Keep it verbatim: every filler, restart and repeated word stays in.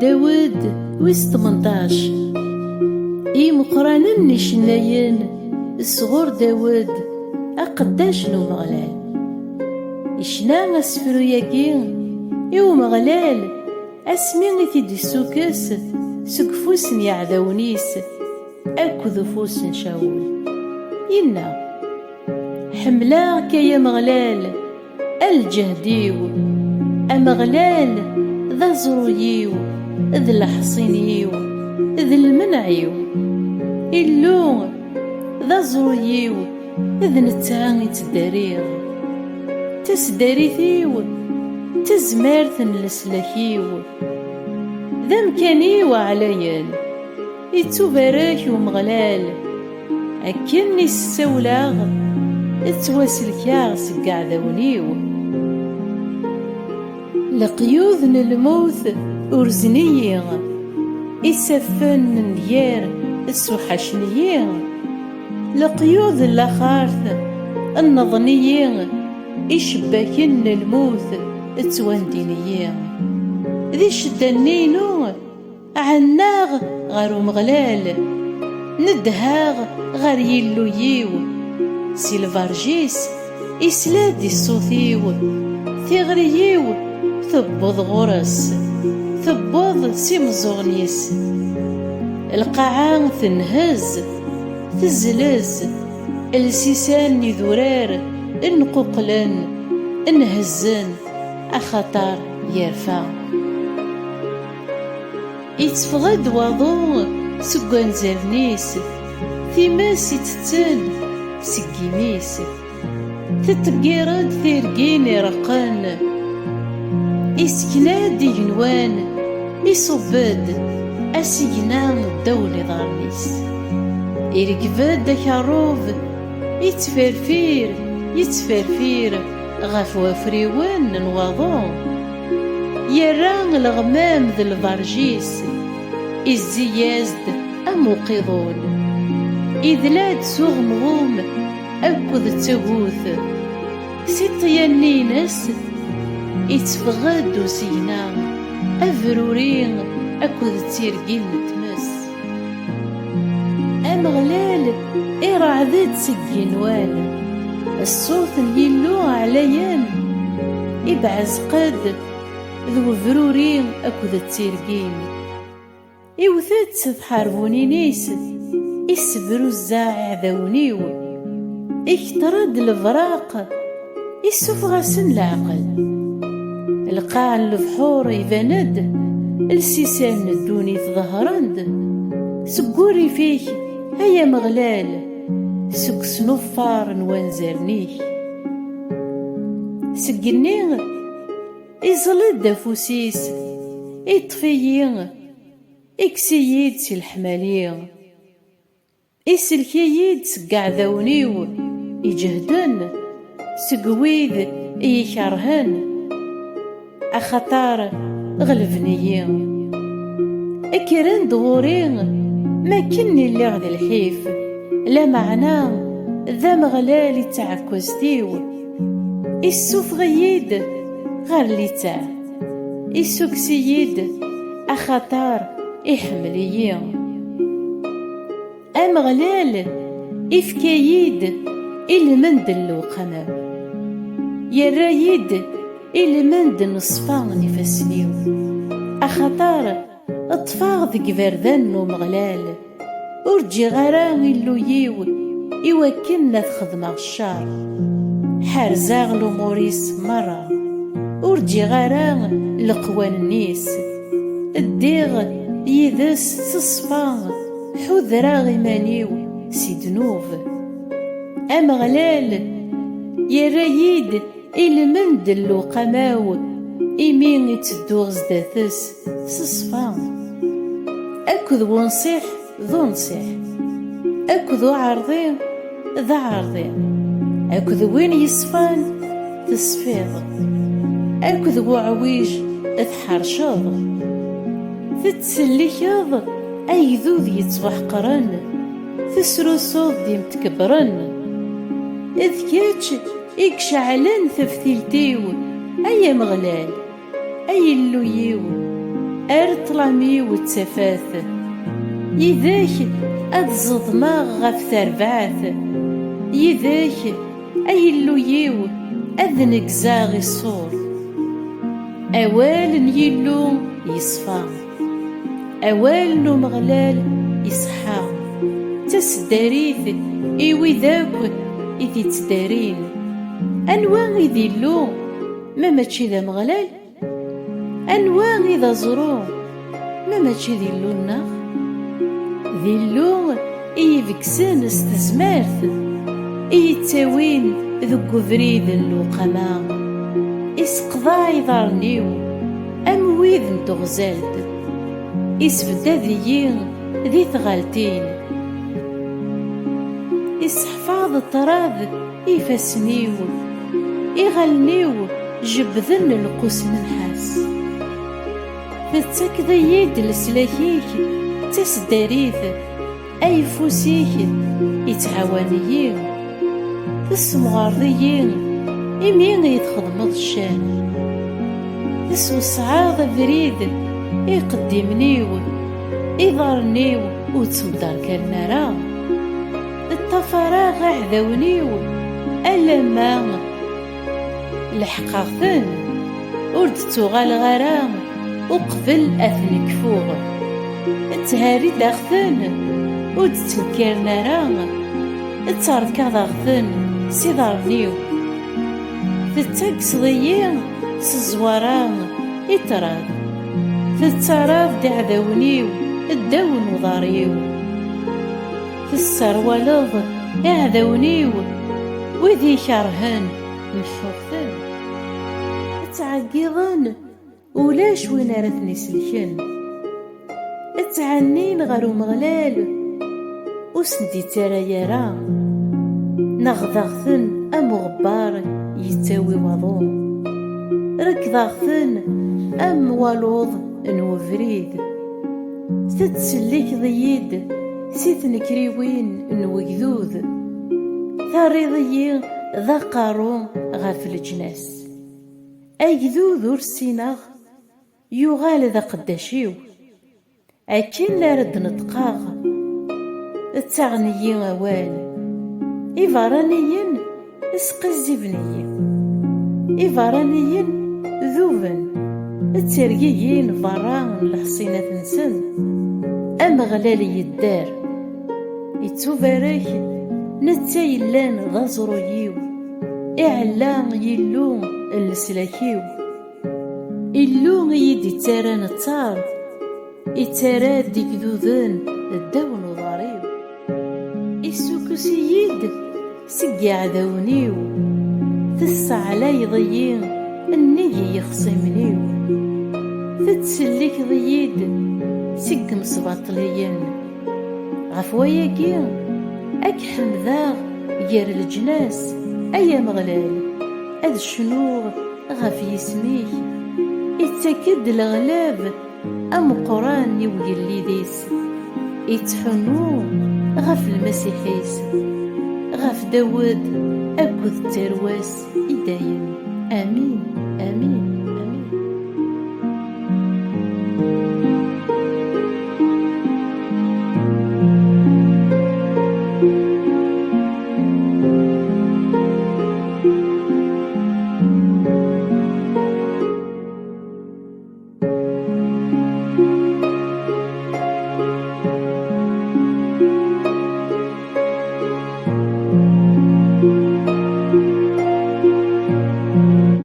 Dawed, wis tmenṭac. I imeqqranen n icennayen sɣur Dawed, aqeddac n Umeɣlal. Icna asefru-yagi i Umeɣlal asmi i t-id-issukes seg ufus n yiɛdawen-is akked ufus n Cawul. Yenna: Ḥemmleɣ-k ay Ameɣlal, a lǧehd-iw, Ameɣlal d aẓru-yiw, d leḥṣin-iw, d lmenɛ-iw. Illu d aẓru-yiw, d netta i ttdariɣ. Taseddarit-iw, d tazmert n leslak-iw, d amkan-iw ɛlayen. Ittubarek Umeɣlal, akken i s-ssawleɣ, ttwaselkeɣ seg iɛdawen-iw. Leqyud n lmut urzen-iyi, isaffen n nnger ssuḥacen-iyi. Leqyud n laxert nneḍen-iyi, icebbaken n lmut ttwandin-iyi. Di ccedda-nni-inu, ɛennaɣ ɣer Umeɣlal, nedheɣ ɣer Yillu-yiw. Si lberǧ-is isla-d i ṣṣut-iw, tiɣri-iw tewweḍ ɣur-s, tewweḍ s imeẓẓuɣen-is. Lqaɛa tenhezz, tezlez, lsisan n idurar nquqlen, nhezzen, axaṭer yerfa. Itteffeɣ-d waḍu seg wanzaren-is, times itetten seg yimi-s. Tettgir-d tirgin ireqqen, isekna-d igenwan, iṣubb-d asigna ddaw n iḍarren-is. Irgeb-d akerrub, ittferfir, ittferfir ɣef wafriwen n waḍu. Yerra leɣmam d lberǧ-is, izzi-yas-d am uqiḍun. Idla-d s uɣemɣum akked d tagut. Si ṭṭyanni-ines itteffeɣ-d usigna abruri akked d tirgin n tmes. Ameɣlal ireɛɛed-d seg yigenwan, ṣṣut n Yillu ɛlayen, ibeɛzeq-d d webruri akked d tirgin. Iwet-d s tḥerbunin-is, issebruzzeɛ iɛdawen-iw, ikeṭṭer-d lebraq, issufeɣ-asen leɛqel. Lqaɛ n lebḥur iban-d, lsisan n ddunit ḍehren-d. Seg wurrif-ik, ay Ameɣlal, seg usnuffar n wanzaren-ik. Seg igenni, iẓẓel-d afus-is, iṭṭef-iyi, ikkes-iyi-d si leḥmali. Isellek-iyi-d seg iɛdawen-iw iǧehden, seg wid i yi-kerhen, axaṭer ɣelben-iyi. Kkren-d ɣur-i, makken i lliɣ di lḥif, lameɛna d Ameɣlal i d taɛekkazt-iw. Issufeɣ-iyi-d ɣer litteɛ, issukes-iyi-d, axaṭer iḥemmel-iyi. Ameɣlal ifka-yi-d ilmend n lewqama-w, yerra-yi-d ilmend n ṣṣfa n ifassen-iw, axaṭer ṭṭfeɣ deg iberdan n Umeɣlal, ur ǧǧiɣ ara Illu-yiw i wakken ad xedmeɣ ccer. Ḥerzeɣ lumuṛ-is merra, ur ǧǧiɣ ara leqwanen-is. Ddiɣ yid-s s ṣṣfa, ḥudreɣ iman-iw si ddnub. Ameɣlal yerra-yi-d ilmend n lewqama-w, imi i ttedduɣ zdat-s s ṣṣfa. Akked unṣiḥ d unṣiḥ, akked uɛerḍi d aɛerḍi, akked win yeṣfan tesfiḍ, akked uɛwij tḥerceḍ. Tettsellikeḍ agdud yettwaḥeqren, tesrusuḍ-d imtkebbren. D kečč i iceɛlen teftilt-iw, ay Ameɣlal, ay Illu-yiw. Ar ṭṭlam-iw d tafat, yid-k ad ẓeḍmeɣ ɣef terbaɛt, yid-k, ay Illu-iw, ad neggzeɣ i ṣṣur. Awal n Yillu yeṣfa, awal n Umeɣlal iṣeḥḥa, d taseddarit i wid akk i t-ittdarin. Anwa i d Illu, ma mačči d Ameɣlal? Anwa i d aẓru, ma mačči d Illu-nneɣ? D Illu i ibeggsen s tezmert, i yettawin deg ubrid n lewqama. Iseqḍaɛ iḍarren-iw am wid n teɣzalt, isbedad-iyi di tɣaltin. Isseḥfaḍ ṭṭrad ifassen-iw, iɣallen-iw jebbden lqus n nnḥas. Tettakeḍ-iyi-d leslak-ik d taseddarit, ayeffus-ik ittɛawan-iyi. Tessemɣareḍ-iyi imi i txedmeḍ ccan. Teswesɛeḍ abrid i iqeddimen-iw, iḍarren-iw ur ttemderkalen ara. Ṭṭafareɣ aɛdawen-iw alamma leḥqeɣ-ten, ur d-ttuɣaleɣ ara uqbel ad ten-kfuɣ. Ttherrideɣ-ten, ur d-ttenkaren ara, tterkaḍeɣ-ten s iḍarren-iw. Tettagseḍ-iyi s zzwara i ṭṭrad, tettarraḍ-d iɛdawen-iw ddaw n uḍar-iw. Tesserwaleḍ iɛdawen-iw, wid i kerhen, leḥḥuɣ-ten. Ttɛeggiḍen, ulac win ara ten-iselken. Ttɛennin ɣer Umeɣlal, ur sen-d-ittarra ara. Neɣdeɣ-ten am uɣebbar yettawi waḍu. Rekdeɣ-ten am waluḍ n ubrid. Tettsellikeḍ-iyi-d si tnekriwin n wegdud. Terriḍ-iyi d aqerru ɣef leǧnas. Agdud ur ssineɣ, yuɣal d aqeddac-iw. Akken ara d-neṭqeɣ, ttaɣen-iyi awal. Iberraniyen sqizziben-iyi. Iberraniyen duben, ttergigin berra n leḥṣinat-nsen. Ameɣlal yedder, ittubarek, netta yellan d aẓru-iw, iɛella Yillu n leslak-iw. Illu i yi-d-ittarran ttar, ittarra-d igduden ddaw n uḍar-iw. Issukkus-iyi-d seg yiɛdawen-iw, tesseɛlayeḍ-iyi nnig yixṣimen-iw, tettsellikeḍ-iyi-d seg yimesbaṭliyen. Ɣef wayagi, ad k-ḥemdeɣ gar leǧnas, ay Ameɣlal, ad cnuɣ ɣef yisem-ik. Ittak-d leɣlab ameqqran i ugellid-is, ittḥunnu ɣef Lmasiḥ-is, ɣef Dawed akked tarwa-s i dayem. Amin, amin.